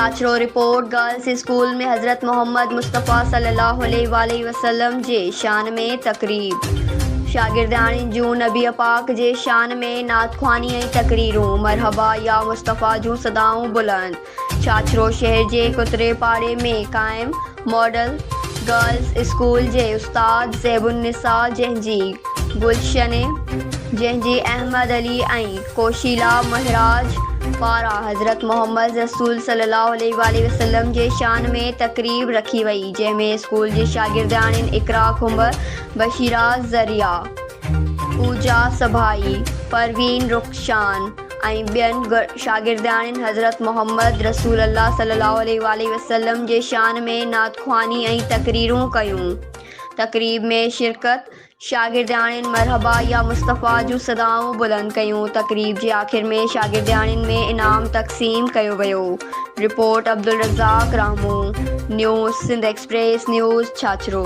Chachro, report, girls school ۾ حضرت محمد مصطفيٰ صلي الله عليه واٰله وسلم جي شان ۾ تقريب، شاگردياڻين جون نبي پاڪ جي شان ۾ نعت خواني ۽ تقريرون، مرحبا يا مصطفيٰ جون صدائون بلند، ڇاڇرو شهر جي ڪتري پاڙي ۾ قائم ماڊل گرلس اسڪول جي استاد زيب النساء جنهن جي گلشن جنهن جي احمد علي ۽ ڪوشيلا مهراج پاران حضرت محمد رسول صلي الله عليه واٰله وسلم جي شان ۾ تقريب رکي وئي جنهن ۾ اسڪول جي شاگردياڻين اقرا کنڀر، بشيرا ذريعا، پوجا سڀائي، پروين رخشان ۽ ٻين شاگردياڻين حضرت محمد رسول الله صلي الله عليه واٰله وسلم جي شان ۾ نعت خواني ۽ تقريرون ڪيون. تقريب ۾ شرڪت شاگردياڻين مرحبا يا مصطفيٰ جون صدائون بلند ڪيون. تقريب جي آخر ۾ شاگردياڻين ۾ انعام تقسيم ڪيو ويو. Report, Abdul Razzaq Rahmoon, news Sindh express news, Chachro.